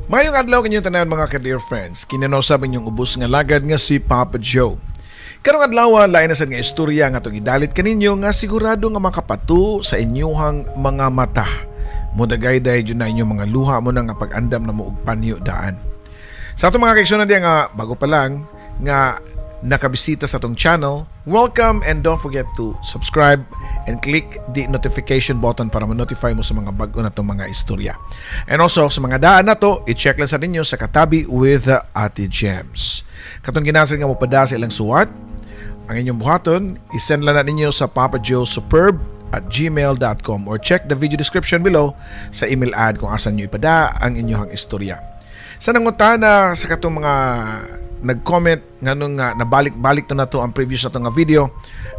Mayong adlaw kanyong tanan, mga ka-dear friends. Kinano sa inyong ubos nga lagad nga si Papa Joe. Karong adlaw, lain na sad nga istorya nga atong idalit kaninyo nga sigurado nga makapato sa inyuhang mga mata. Mudagayday jud na inyong mga luha mo na nga pag-andam na mo og panyo daan. Sa atong mga kaigsuonan diya nga bago pa lang nga nakabisita sa atong channel, welcome and don't forget to subscribe and click the notification button para ma-notify mo sa mga bago na itong mga istorya. And also, sa mga daan na to, i-check lang sa ninyo sa Katabi with Ate Gems. Katong ginasin nga mo pada sa ilang suwat, ang inyong buhaton, isend lang na ninyo sa papajoesuperb@gmail.com or check the video description below sa email ad kung asan nyo ipada ang inyong istorya. Sa nangutana sa katong mga nag-comment nganong nga nabalik-balik to na to ang previous na to nga video,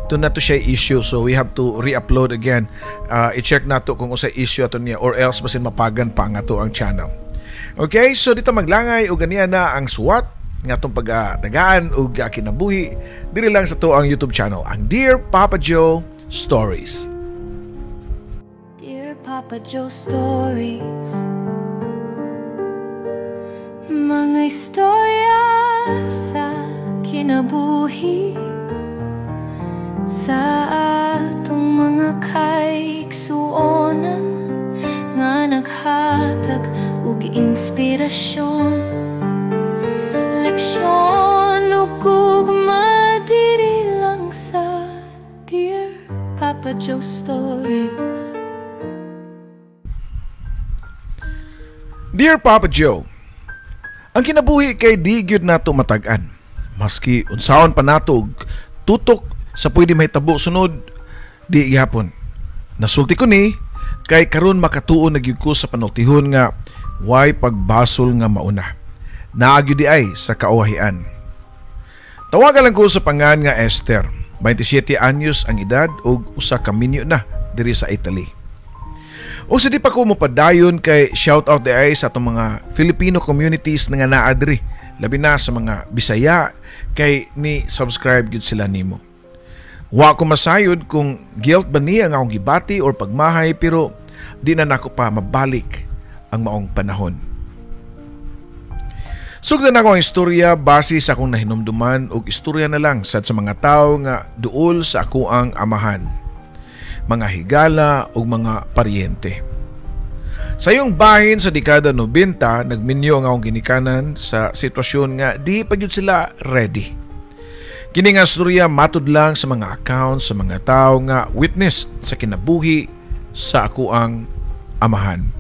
to na to siya issue, so we have to re-upload again. I-check na to kung unsay issue ato niya or else basin mapagan pa nga to ang channel. Okay, so dito maglangay og ganiya na ang suwat nga atong pagtagaan og kinabuhi diri lang sa to ang YouTube channel, ang Dear Papa Joe Stories. Dear Papa Joe Stories. Mga istorya sa kinabuhi, sa atong mga kaigsuonan nga naghatag og inspirasyon, leksyon ug gugma diri lang sa Dear Papa Joe Stories. Dear Papa Joe, ang kinabuhi kay di gyud nato matag-an. Maski unsaon pa nato og tutok sa pwede mahitabo sunod, di gihapon. Nasulti ko ni kay karon makatuon na gyud ko sa panultihon nga way pagbasol nga mauna. Naa gyud di ay sa kauwahian. Tawagan lang ko sa pangan nga Esther. 27 anyos ang edad ug usa ka minyo na diri sa Italy. O sa di pa ko mopadayon kay shout out di ay sa atong mga Filipino communities nga naa diri, labi na sa mga Bisaya kay ni subscribe gyud sila nimo. Wa ko masayod kung guilt ba niya nga akong gibati or pagmahay, pero di na nako pa mabalik ang maong panahon. Sugdan ako ang istorya base sa akong nahinumduman og istorya na lang sad sa mga tawo nga duol sa ako ang amahan, mga higala ug mga paryente. Sa iyong bahin sa dekada 90, nagminyo ang akong ginikanan sa sitwasyon nga di pa gyud sila ready. Kini nga istorya matud lang sa mga accounts sa mga tawo nga witness sa kinabuhi sa ako ang amahan.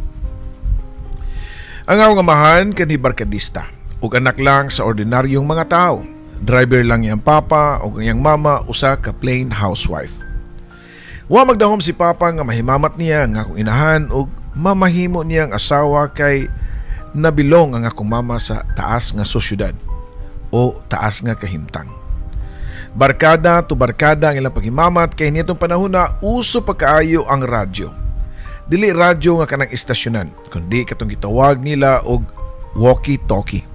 Ang akong amahan kanhi barkadista ug anak lang sa ordinaryong mga tao. Driver lang iyang papa ug ang iyang mama usa ka plain housewife. Wa magdahom si papa nga mahimamat niya nga akong inahan ug mamahimo niyang asawa kay nabilong ang akong mama sa taas nga sosyudad o taas nga kahimtang. Barkada to barkada ang ilang paghimamat kay nitong panahon na uso pa kaayo ang radyo. Dili radyo nga kanang istasyonan, kundi katong gitawag nila og walkie-talkie.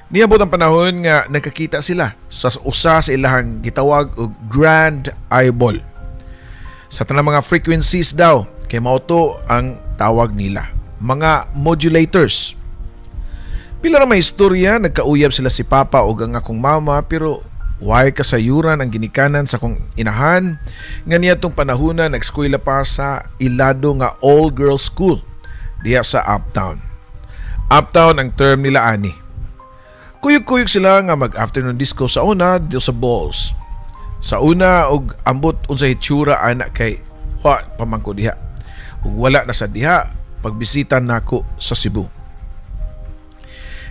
Niabot ang panahon nga nagkakita sila sa usa sa ilahang gitawag og Grand Eyeball. Sa tanang mga frequencies daw, kay mao to ang tawag nila, mga modulators. Pila ra may istorya, nagkauyab sila si Papa ug ang akong mama, pero way kasayuran ang ginikanan sa akong inahan nga niadtong panahona nag-eskwela pa sa ilado nga all-girls school diha sa Uptown. Uptown ang term nila ani. Kuyog-kuyog sila nga mag-afternoon disco sa una dito sa Balls. Sa una og ambot unsay hitsura ana kay wa pa man ko diha. Ug wala na sa diha pagbisita nako sa Cebu.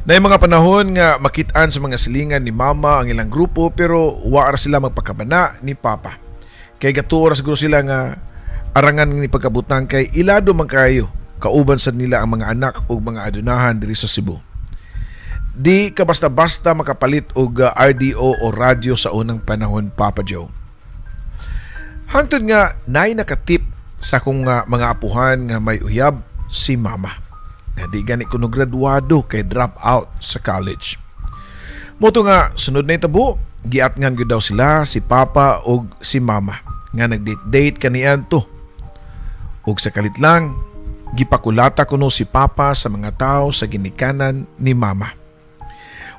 Naay mga panahon nga makit-an sa mga silingan ni Mama ang ilang grupo, pero wa ra sila magpakabana ni Papa. Kay gatuo ra siguro sila nga arangan ni pagkabutang kay ilado man kayo kauban sad nila ang mga anak ug mga adunahan diri sa Cebu. Di ka basta-basta makapalit og RDO o radyo sa unang panahon, Papa Joe. Hangtod nga naay nakatip sa akong mga apuhan nga may uyab si Mama. Nga di gani kuno graduado kay drop out sa college. Moto nga sunod na itabo, giatngan gyud daw sila si Papa og si Mama nga nag-date-date kaniadto. Og sa kalit lang Gipakulata kuno si Papa sa mga tao sa ginikanan ni Mama.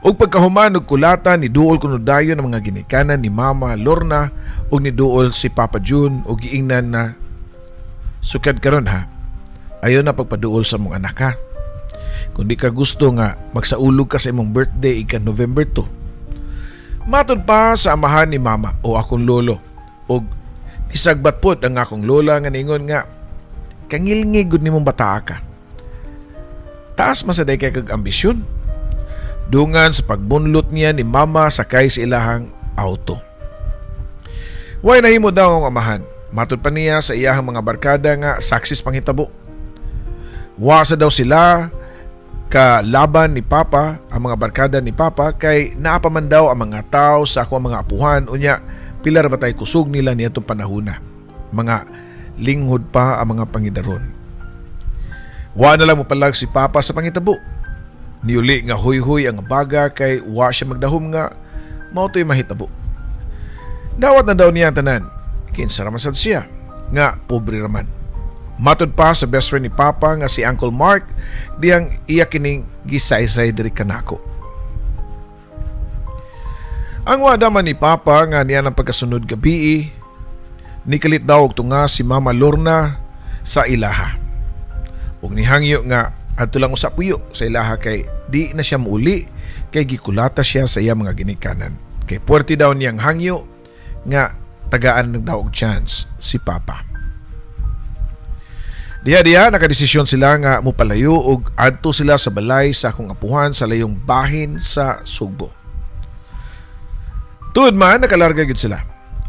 Ug pagkahuman og kulata, niduol kuno dayon ang mga ginikanan ni Mama Lorna ug niduol si Papa June ug giingnan na, "Sukad karon ha, ayaw na pagpaduol sa mong anak ha. Kung di ka gusto nga magsaulog ka sa imong birthday ika November 2." Matod pa sa amahan ni Mama o akong lolo, ug nisagbat pod ang akong lola nga ningon nga, "Kangilngig gud nimong bataa ka. Taas man sa day kay kag ambisyon." Dungan sa pagbunlot niya ni Mama sakay sa ilahang auto. Way nahimo daw ang amahan. Matod pa niya sa iyahang mga barkada nga success panghitabo. Wa sa daw sila ka laban ni Papa, ang mga barkada ni Papa, kay naa pa man daw ang mga tao sa ako ang mga apuhan, unya pila ra ba tay kusog nila niadtong panahona. Mga linghod pa ang mga pangidaron. Wa na lang mopalag si Papa sa pangitabo. Niuli nga huy-huy ang baga kay wa siya magdahom nga mao to'y mahitabo. Dawat na daw niya ang tanan. Kinsa raman sad siya nga pobre raman. Matod pa sa best friend ni Papa nga si Uncle Mark, diyang iya kining gisaysay diri kanako. Ang wada man ni Papa nga niya ng pagkasunod gabi, nikalit daw og tunga si Mama Lorna sa ilaha. Ug nihangyo nga adto lang usa puyo sa ilaha kay di na siya muuli kay gikulata siya sa iya mga ginikanan. Kay puwerte daw niyang hangyo nga tagaan ng daw og chance si Papa. Diha-diha nakadesisyon sila nga mopalayo og adto sila sa balay sa akong apuhan sa layong bahin sa Sugbo. Tuod man nakalarga gyud sila.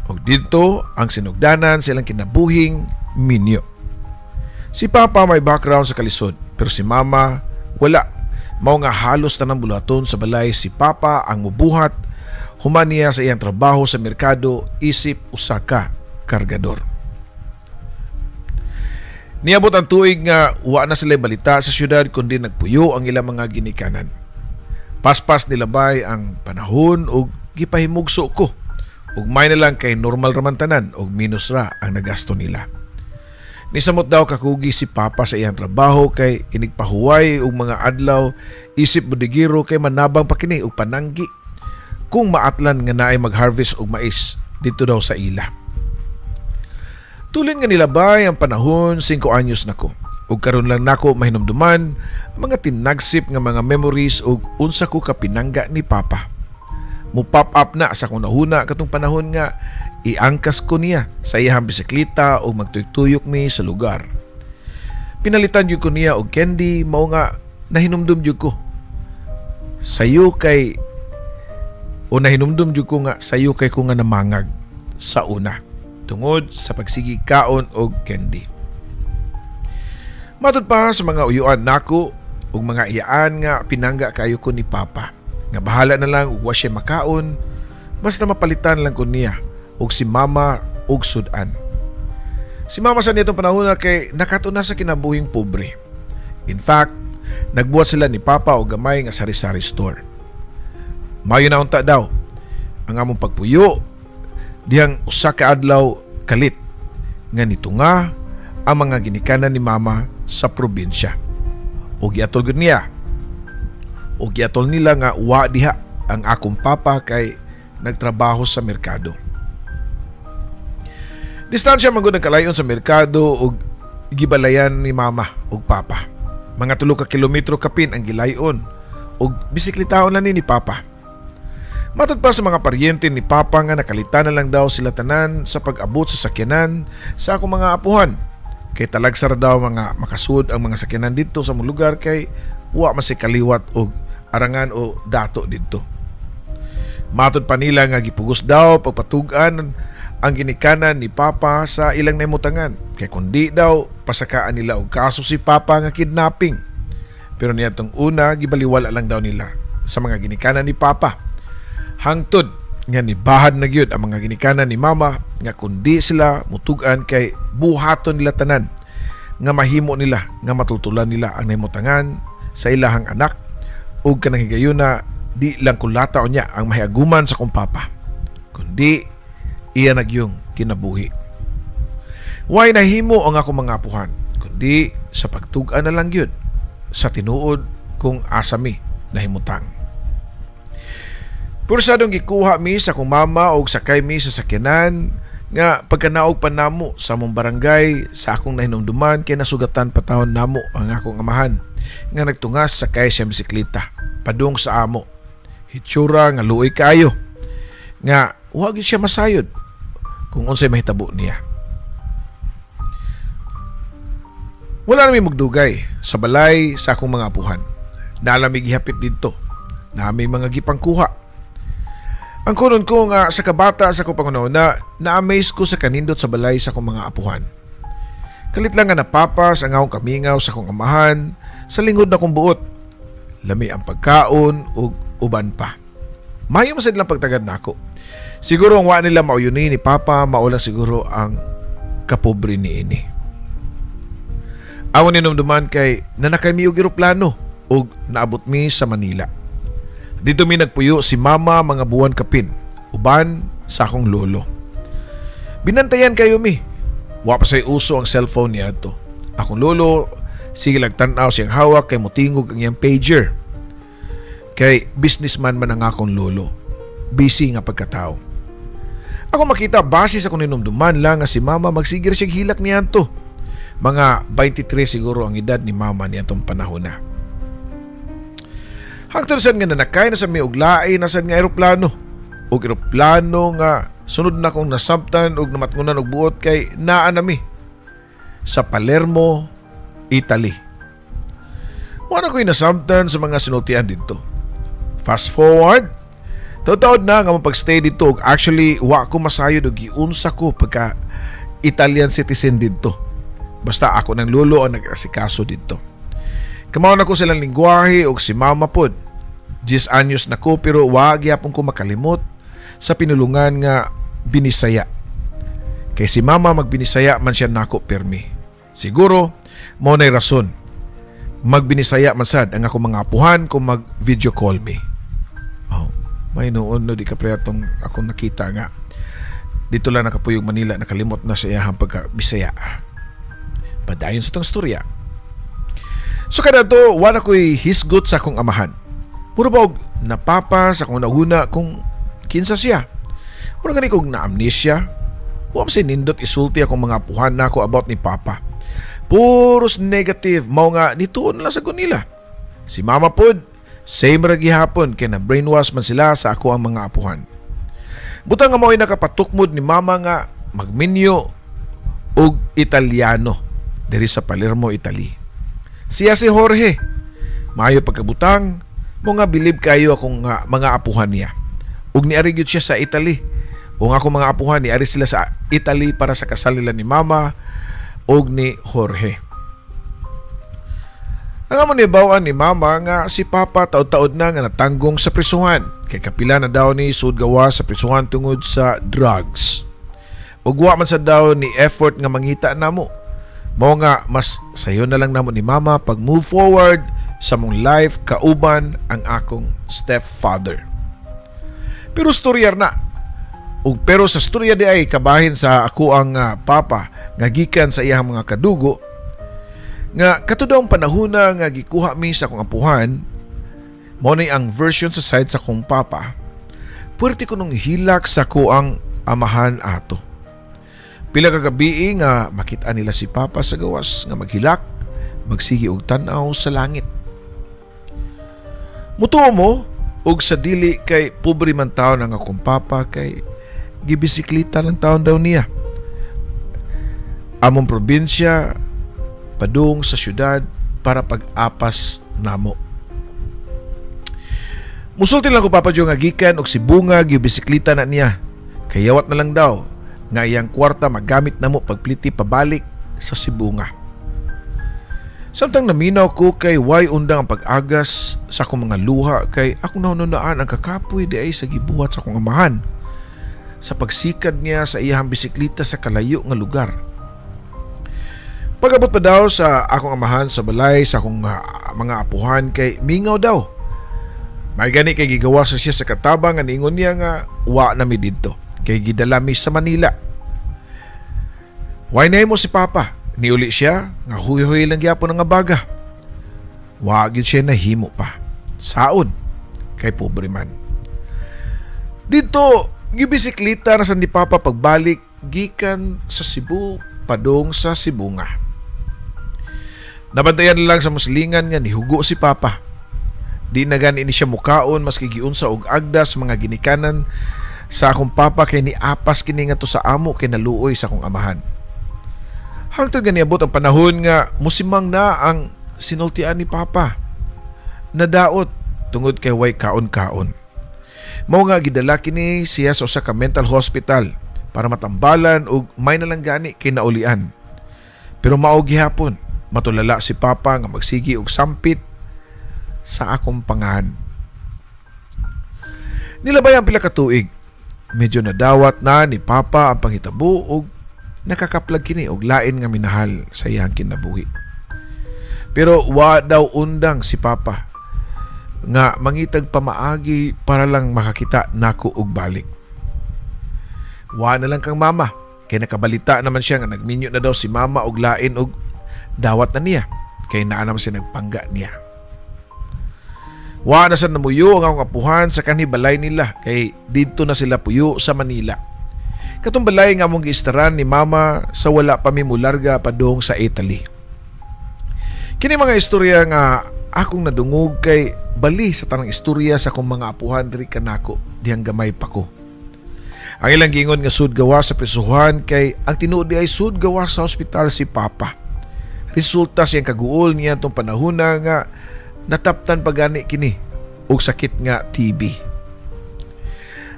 Og didto ang sinugdanan sa ilang kinabuhing minyo. Si Papa may background sa kalisod, pero si Mama wala. Mao nga halos tanang buluhaton sa balay si Papa ang mubuhat human niya sa iyang trabaho sa merkado isip usa ka kargador. Niabot ang tuig nga wa na sila balita sa syudad kundi nagpuyo ang ilang mga ginikanan. Paspas nilabay ang panahon ug gipahimugso ko. Ug may na lang kay normal raman tanan ug minus ra ang nagasto nila. Nisamot daw kakugi si Papa sa iyang trabaho kay inigpahuway og mga adlaw isip budigiro kay manabang pa kini og pananggi kung maatlan nga naay mag-harvest og mais dito daw sa ila. Tulin nga nilabay ang panahon, 5 anyos nako. Ug karon lang nako mahinumduman ang mga tinagsip nga mga memories ug unsa ko kapinangga ni Papa. Mo pop up na sa akong nahuna katong panahon nga iangkas ko niya sa iyang bisikleta o magtuyok-tuyok mi sa lugar. Pinalitan jud ko niya og candy, mao nga nahinumdum jud ko. Sayo kay o nahinumdum jud ko nga sayo kay ko nga namangag sa una tungod sa pagsigi kaon og candy. Matod pa sa mga uyuan nako ug mga iyaan nga pinangga kayo ko ni Papa nga bahala na lang ug wa siya makaon basta mapalitan lang ko niya ug si Mama og sudan. Si Mama sa nitong panahon na kay nakatuna sa kinabuhing pobre. In fact, nagbuhat sila ni Papa og gamay nga sari-sari store. Mayo na unta daw ang among pagpuyo dihang usa ka adlaw kalit nga nitunga ang mga ginikanan ni Mama sa probinsya. O giatol gud niya. O giatol nila nga wa diha ang akong papa kay nagtrabaho sa merkado. Distansya man gud ang kalayon sa merkado ug gibalayan ni Mama ug Papa. Mga 3 ka kilometro kapin ang gilayon ug bisikletaon lang ni Papa. Matod pa sa mga paryente ni Papa nga nakalitan na lang daw sila tanan sa pag-abot sa sakyanan sa akong mga apuhan. Kay talagsa ra daw mga makasud ang mga sakyanan didto sa among lugar kay wa man si kaliwat og arangan o dato didto. Matod pa nila nga gipugos daw pagpatug-an ang ginikanan ni Papa sa ilang naimutangan. Kay kundi daw pasakaan nila og kaso si Papa nga kidnapping. Pero niadtong una gibaliwala lang daw nila sa mga ginikanan ni Papa. Hangtod nga nibahad na gyud ang mga ginikanan ni Mama nga kundi sila mutug-an kay buhaton nila tanan nga mahimo nila nga matultulan nila ang naimutangan sa ilahang anak ug kanang higayuna di lang kulata unya ang mahiaguman sa kong papa kundi iya nagyong kinabuhi. Way nahimo ang akong mga apuhan kundi Kundi sa pagtug-an na lang gyud sa tinuod kung asa mi nahimutang. Pursadong gikuha mi sa akong mama og sakay mi sa sakyanan nga pagkanaog pa namo sa among barangay sa akong nahinumduman kay nasugatan pa taon namo ang akong amahan nga nagtungas sakay siya bisikleta padung sa amo. Hitsura nga luoy kaayo nga wa gyud siya masayod kung unsay mahitabo niya. Wala nami magdugay sa balay sa akong mga apuhan. Nalami gihapit didto. Nami mga gipangkuha. Ang kunon ko nga sa kabata sa akong pangunahuna, na-amaze ko sa kanindot sa balay sa akong mga apuhan. Kalit lang nga napapas ang akong kamingaw sa akong amahan sa lingod na kong buot. Lami ang pagkaon ug uban pa. Maayo man sad lang pagtagad nako. Siguro ang wa nila mauyuni ni Papa, mao lang siguro ang kapobre niini. Awon ninumduman kay nanakay mi og eroplano ug naabot mi sa Manila. Dito mi nagpuyo si Mama mga buwan kapin, uban sa akong lolo. Binantayan kayo mi. Wa pa say uso ang cellphone niya ato. Akong lolo, sige lagtan-aw siyang hawak kay mutingog ang iyang pager. Kay businessman man ang akong lolo. Busy nga pagkatao. Ako makita base sa akong ninumduman lang nga si Mama magsigir siyang hilak niya ato. Mga 23 siguro ang edad ni Mama niya atong panahon na. Hangtod sad nga nanakay na sa may uglaay na sad nga eroplano. Og eroplano nga sunod na kong nasabtan og namatngunan og buot kay naa nami sa Palermo, Italy. Wala ko'y nasabtan sa mga sinultian didto. Fast forward, taod-taod na nga mapag-stay didto og actually wa ko masayod og giunsa ko pagka Italian citizen didto. Basta ako ng lolo ang nag-asikaso didto. Kamaon ako silang lingwahe og si Mama pod. 10 anyos na ko pero wa gyapon ko makalimot sa pinulungan nga binisaya. Kay si Mama magbinisaya man siya nako pirmi. Siguro mao nay rason. Magbinisaya man sad ang ako mga apuhan kung mag-video call me. Oh, may noon no di ka pre atong akong nakita nga dito lang nakapuyog Manila, nakalimot na sa iyahang pagka Bisaya. Padayon sa tong storya. So kada to, wala ko'y hisgot sa akong amahan. Puro ba og napapa sa akong naguna kung kinsa siya. Puro gani kog na-amnesia. Wa man say nindot isulti akong mga apuhan nako about ni Papa. Puros negative, mao nga nituon lang sa nila. Si Mama pod, same ra gihapon kay na brainwash man sila sa ako ang mga apuhan. Butang nga mao'y nakapatukmod ni Mama nga magminyo og Italiano diri sa Palermo, Italy. Siya si Jorge. Maayo pagkabutang, mo nga bilib kayo akong mga apuhan niya. Ug niari gyud siya sa Italy. Ug akong mga apuhan niari sila sa Italy para sa kasal nila ni Mama ug ni Jorge. Ang amo ni bawaan ni Mama nga si Papa taod-taod na nga natanggong sa prisuhan. Kay kapila na daw ni sud gawa sa prisuhan tungod sa drugs. Ug wa man sa daw ni effort nga mangita namo. Mao nga mas sayo na lang namo ni Mama pag move forward sa mong life kauban ang akong stepfather. Pero storya na. Ug pero sa storya di ay kabahin sa ako ang papa nga gikan sa iyang mga kadugo nga katudong panahona nga gikuha mi sa akong apuhan, mao ni ang version sa side sa akong papa. Puwerte ko nung hilak sa ko ang amahan ato. Pila ka gabii nga makita nila si Papa sa gawas nga maghilak, magsigi og tan-aw sa langit. Mutuo mo og sa dili kay pobre man taon ang akong papa kay gibisikleta lang taon daw niya. Among probinsya padung sa syudad para pag-apas namo. Musulti lang ko Papa Joe nga gikan og si Bunga gibisikleta na niya. Kayawat na lang daw nga iyang kwarta magamit namo pagpliti pabalik sa Sibunga. Samtang naminaw ko kay way undang ang pag-agas sa akong mga luha kay akong nahununaan ang kakapoy di ay sa gibuhat sa akong amahan sa pagsikad niya sa iyang bisikleta sa kalayo nga lugar. Pag-abot pa daw sa akong amahan sa balay sa akong mga apuhan kay mingaw daw. May gani kay gigawa sa siya sa katabang nga niingon niya nga wa na mi didto kay gidala mi sa Manila. Why na mo si Papa? Niuli siya nga huy-huy lang gyapon nga baga. Wa gyud siya nahimo pa. Saon kay pobre man. Dito gibisikleta na sa ni Papa pagbalik gikan sa Cebu padung sa Sibonga. Nabantayan lang sa muslingan nga nihugo si Papa. Di na gani ni siya mukaon maski giunsa og agda sa mga ginikanan sa akong papa kay niapas kini ngadto sa amo kay naluoy sa akong amahan. Hangtod nga niabot ang panahon nga musimang na ang sinultian ni Papa. Nadaot tungod kay way kaon-kaon. Mao nga gidala kini siya sa usa ka mental hospital para matambalan og may na lang gani kay naulian. Pero mao gihapon matulala si Papa nga magsigi og sampit sa akong pangahan. Nilabay ang pila ka tuig. Medyo nadawat na ni Papa ang panghitabo og nakakaplag kini og lain nga minahal sa iyang kinabuhi. Pero wa daw undang si Papa nga mangitag pamaagi para lang makakita nako og balik. Wa na lang kang mama kay nakabalita naman siya nga nagminyo na daw si mama og lain og dawat na niya kay naa naman siya nagpangga niya. Wa na sa namuyo ang akong apuhan sa kanhi balay nila kay didto na sila puyo sa Manila. Katong balay nga among giistaran ni mama sa wala pa mi mularga padung sa Italy. Kini mga istorya nga akong nadungog kay bali sa tanang istorya sa akong mga apuhan diri kanako dihang gamay pa ko. Ang ilang giingon nga sud gawa sa prisuhan kay ang tinuod di ay sud gawa sa ospital si Papa. Resulta siyang kaguol niya tong panahon na nga nataptan pa gani kini og sakit nga TB.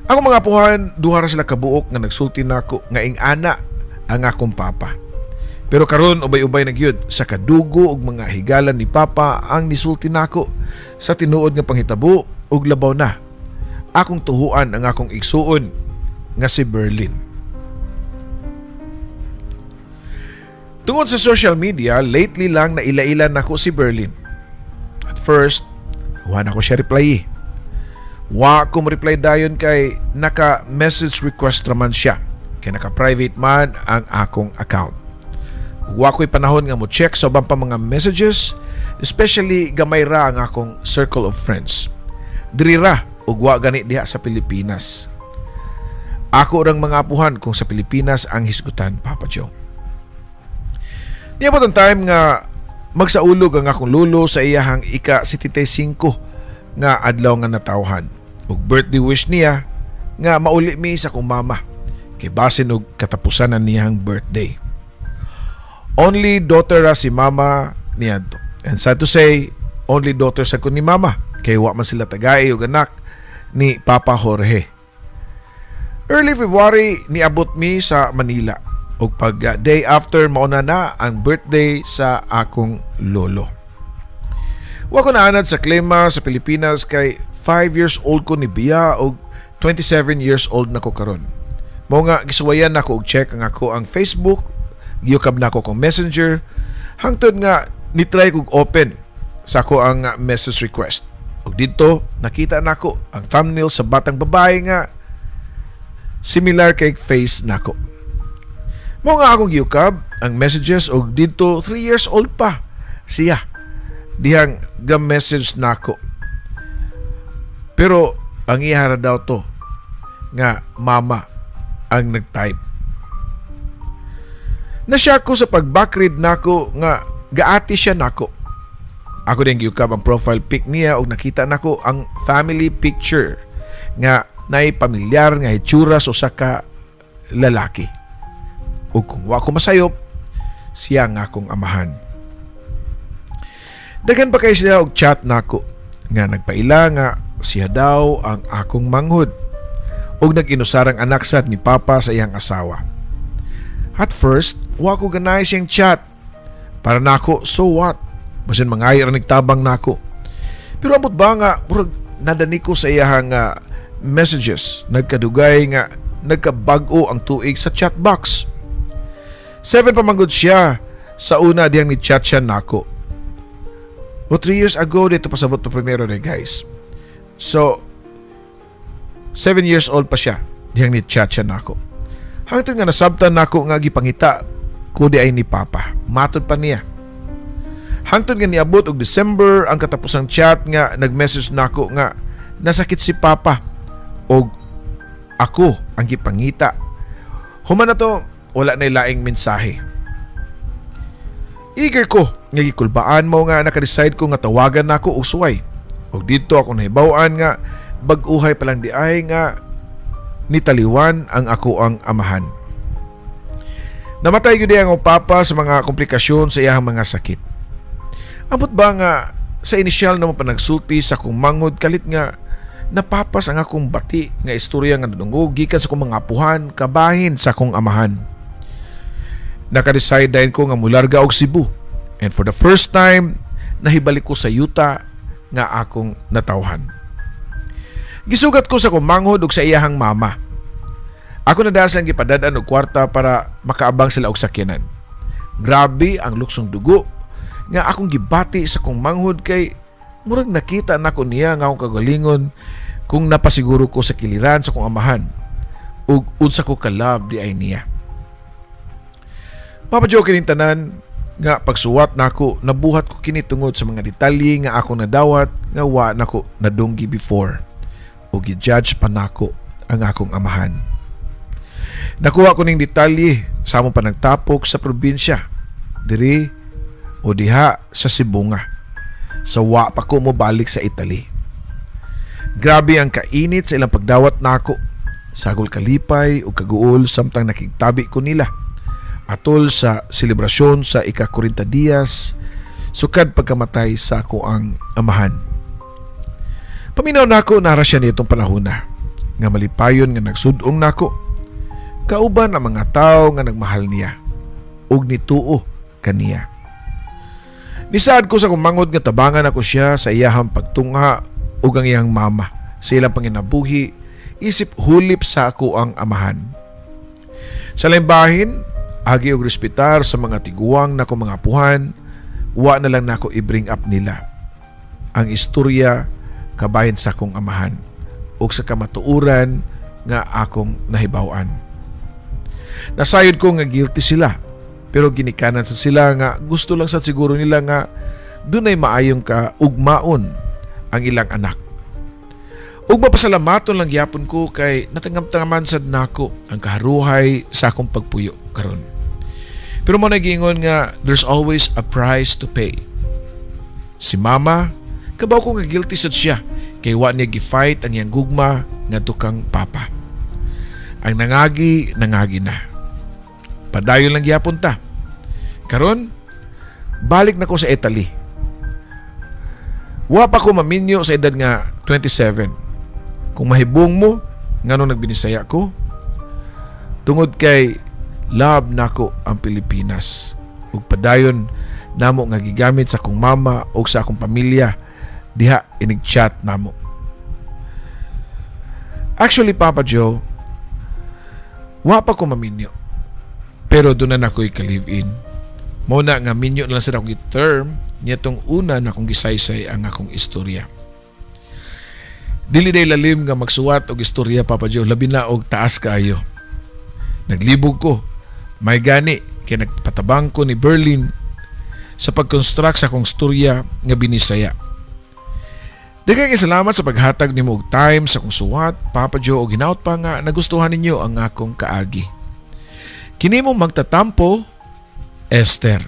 Ako mga apuhan, duha ra sila kabuok nga nagsulti nako nga ing-ana ang akong papa. Pero karon ubay-ubay na gyud sa kadugo og mga higalan ni Papa ang nisulti nako sa tinuod nga panghitabo ug labaw na akong tuhuan ang akong igsuon nga si Berlin. Tungod sa social media, lately lang naila-ila nako si Berlin. At first, wa na ko siya reply. Wa ko mo-reply dayon kay naka-message request raman siya. Kay naka-private man ang akong account. Wa ko'y panahon nga mo check sa ubang pa mga messages, especially gamay ra ang akong circle of friends. Diri ra ug wa gani diha sa Pilipinas. Ako rang mga apuhan kung sa Pilipinas ang hisgutan, Papa Joe. Niabot ang time nga magsaulog ang akong lulo sa iyahang ika-75 nga adlaw nga natawhan. Ug birthday wish niya nga mauli mi sa akong mama kay basin og katapusan na niyang birthday. Only daughter ra si mama niadto. And sad to say, only daughter sa ko ni mama kay wa man sila tagay og anak ni Papa Jorge. Early February niabot mi sa Manila. Ug pag day after mauna na ang birthday sa akong lolo. Wa ko naanad sa klima sa Pilipinas kay 5 years old ko ni biya og 27 years old na ko karon. Mao nga gisuwayan nako og check ang ako ang Facebook, giyukab nako kong Messenger hangtod nga ni-try kog open sa ako ang message request. Ug didto nakita nako ang thumbnail sa batang babae nga similar kay face nako. Mao nga akong giyukab ang messages og didto 3 years old pa siya dihang ga-message nako. Pero ang iya ra daw to nga mama ang nag-type. Nasya ko sa pag-backread nako nga gaati siya nako. Ako din giyukab ang profile pic niya og nakita nako ang family picture nga nay pamilyar nga hitsura sa usa ka lalaki. Ug kung wa ko masayop, siya nga akong amahan. Daghan pa kay siya og chat nako nga nagpaila nga siya daw ang akong manghud ug nag-inusarang anak sad ni Papa sa iyang asawa. At first, wa ko ganahay siyang chat. Para nako, so what? Basin mangayo ra nagtabang nako. Pero amot ba nga murag nadani ko sa iyahang messages, nagkadugay nga nagkabag-o ang tuig sa chat box. 7 pa manggod siya sa una diyang ni chat siya nako. But 3 years ago, dito pasabot to primero na guys. So, 7 years old pa siya diyang ni chat siya nako. Hangtod nga nasabtan nako nga gipangita ko diay ni Papa. Matod pa niya. Hangtod nga niabot og December ang katapusang chat nga nag-message nako nga nasakit si Papa og ako ang gipangita. Human na to, wala na laing mensahe. Eager ko nga gikulbaan mo nga naka-decide ko nga tawagan nako og suway. Og didto ako nahibaw-an nga bag-uhay pa lang diay nga nitaliwan ang ako ang amahan. Namatay gyud ang papa sa mga komplikasyon sa iyang mga sakit. Ambot ba nga sa inisyal na mo panagsulti sa akong manghod kalit nga napapas ang akong bati nga istorya nga nadungog gikan sa akong mga apuhan kabahin sa akong amahan. Naka-decide dayon ko nga mularga og Cebu, and for the first time nahibalik ko sa yuta nga akong natawhan. Gisugat ko sa akong manghod ug sa iyahang mama. Ako na dasan gipadad-an og kwarta para makaabang sila og sakyanan. Grabe ang luksong dugo nga akong gibati sa akong manghod kay murag nakita nako niya nga akong kagalingon kung napasiguro ko sa kiliran sa akong amahan ug unsa ko ka-love diay niya. Papa Joe, kining tanan nga pagsuwat nako nabuhat ko kini tungod sa mga detalye nga akong nadawat nga wa nako nadunggi before o gi-judge pa nako ang akong amahan. Nakuha ko ning detalye sa among panagtapok sa probinsya diri o diha sa Sibonga sa wa pa ko mobalik sa Italy. Grabe ang kainit sa ilang pagdawat nako. Sagol kalipay o kaguol samtang nakigtabi ko nila atol sa selebrasyon sa ika-40 dias sukad pagkamatay sa ako ang amahan. Paminaw nako nara siya nitong panahona nga malipayon nga nagsudong nako kauban ang mga tao nga nagmahal niya ug nituo kaniya. Nisaad ko sa kumangod nga tabangan ako siya sa iyahang pagtungha ug ang iyang mama sa ilang panginabuhi isip hulip sa ako ang amahan. Sa laing bahin, agi og respetar sa mga tiguang nako mga apuhan, wa na lang nako i-bring up nila ang istorya kabahin sa akong amahan ug sa kamatuoran nga akong nahibaw-an. Nasayod ko nga guilty sila, pero ginikanan sa sila nga gusto lang sa siguro nila nga dunay maayong kaugmaon ang ilang anak. Ug mapasalamaton lang gyapon ko kay natangam-tangaman sad nako ang kaharuhay sa akong pagpuyo karon. Pero mo nagingon nga there's always a price to pay. Si mama, kabaw ko nga guilty sad siya kay wa niya gi-fight ang iyang gugma ngadto kang papa. Ang nangagi, nangagi na. Padayon lang gyapon ta. Karon, balik na ko sa Italy. Wa pa ko maminyo sa edad nga 27. Kung mahibong mo, ngano nagbinisaya ko? Tungod kay love nako ang Pilipinas. Ug padayon namo nga gigamit sa akong mama ug sa akong pamilya diha inig-chat namo. Actually, Papa Joe, wa pa ko maminyo. Pero doon na ako'y ka-live-in. Mao na nga minyo na lang sa akong term niya tong una na akong gisaysay ang akong istorya. Dili day lalim nga magsuwat og istorya, Papa Joe, labi na og taas kaayo. Naglibog ko. May gani kay nagpatabang ko ni Berlin sa pag-construct sa akong istorya nga binisaya. Daghang salamat sa paghatag nimo og time sa akong suwat, Papa Joe, og hinaut pa nga nagustuhan ninyo ang akong kaagi. Kini mo magtatampo, Esther.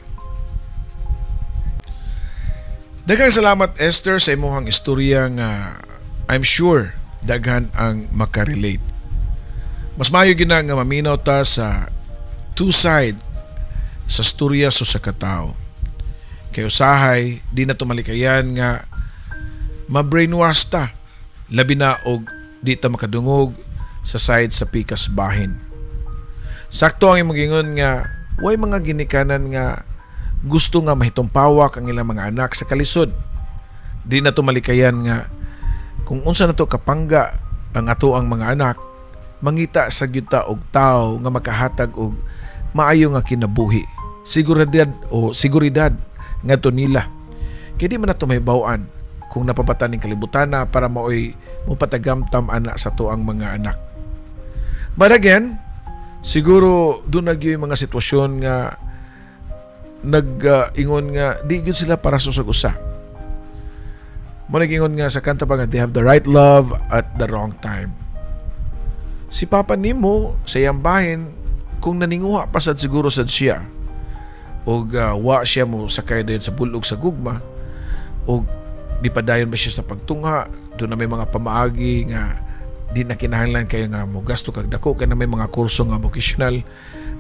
Daghang salamat, Esther, sa imong istorya nga I'm sure daghan ang makarelate. Mas maayo gina nga maminaw ta sa two side sa storya so sa katao. Kay usahay di na tumalikayan nga ma-brainwash ta, labi na og di ta makadungog sa side sa pikas bahin. Sakto ang imong gingon nga way mga ginikanan nga gusto nga mahitumpawak ang ilang mga anak sa kalisod. Di na tumalikayan nga kung unsa na to kapangga ang ato ang mga anak, mangita sa gyud ta og tawo nga makahatag og maayo nga kinabuhi, siguridad o siguridad ngadto nila. Kay di man nato mahibaw-an kung napabatan ning kalibutan na para maoy mopatagamtam ana sa tuang mga anak. But again, siguro doon na gyud mga sitwasyon nga Nag-ingon nga di gyud sila para sa usag usa. Mo nag-ingon nga sa kanta pa nga they have the right love at the wrong time. Si papa nimo sa iyang bahin, kung naninguha pa sad siguro sad siya og wa siya mo sakay dayon sa bulog sa gugma og di pa dayon ba siya sa pagtungha, doon na may mga pamaagi nga di na kinahanglan kayo nga mo gasto kag dako kay na may mga kurso nga vocational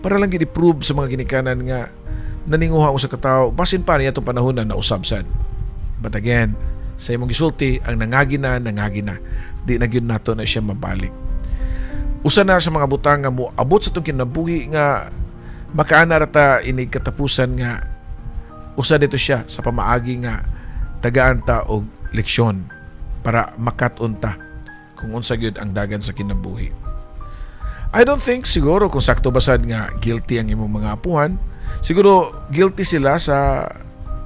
para lang gid i-prove sa mga ginikanan nga naninguha usa ka tawo, basin pa niya itong panahon na nausab sad. But again, sa imong gisulti, ang nangagi na, nangagi na, di na gyud nato na siya mabalik. Usa na sa mga butang nga moabot sa atong kinabuhi nga makaana ra ta inig katapusan nga usa dito siya sa pamaagi nga tagaan ta og leksyon para makat-on ta kung unsa gyud ang dagan sa kinabuhi. I don't think siguro kung sakto basad nga guilty ang imong mga apuhan. Siguro guilty sila sa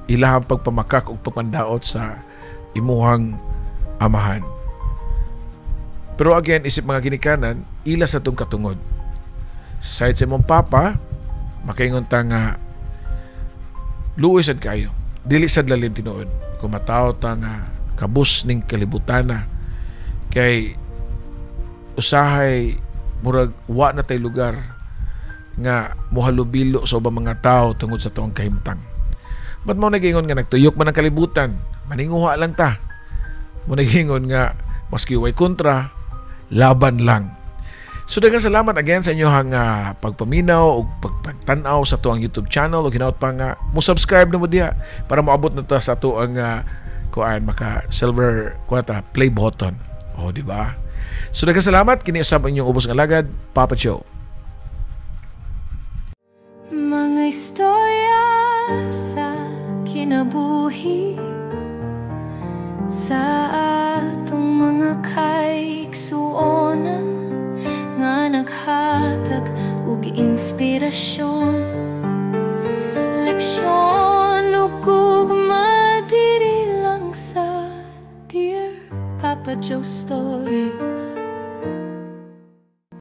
ilahang pagpamakak ug pagpandaot sa imuhang amahan. Pero again, isip mga ginikanan, ila sa tong katungod. Sa side sa imong papa, makaingon ta nga luoy sad kayo. Dili sad lalim tinuod. Kung mataw ta nga kabus ning kalibutana kay usahay murag wa na tay lugar nga mohalubilo sa ubang mga tao tungod sa tuong kahimtang. But mo nagingon nga nagtuyok man ang kalibutan, maninguha lang ta. Mo nagingon nga maski way kontra, laban lang. So daghang salamat again sa inyong pagpaminaw o pagpagtan-aw sa tuang YouTube channel o hinaut pa nga mo subscribe na mo diha para moabot na ta sa tuang kuan maka silver kuan play button. O, di ba? So daghang salamat, kini usab ang inyong ubos nga alagad, Papa Joe. Mga istorya sa kinabuhi, sa atong mga kaigsuonan nga naghatag og inspirasyon, leksyon ug gugma diri lang sa Dear Papa Joe Stories.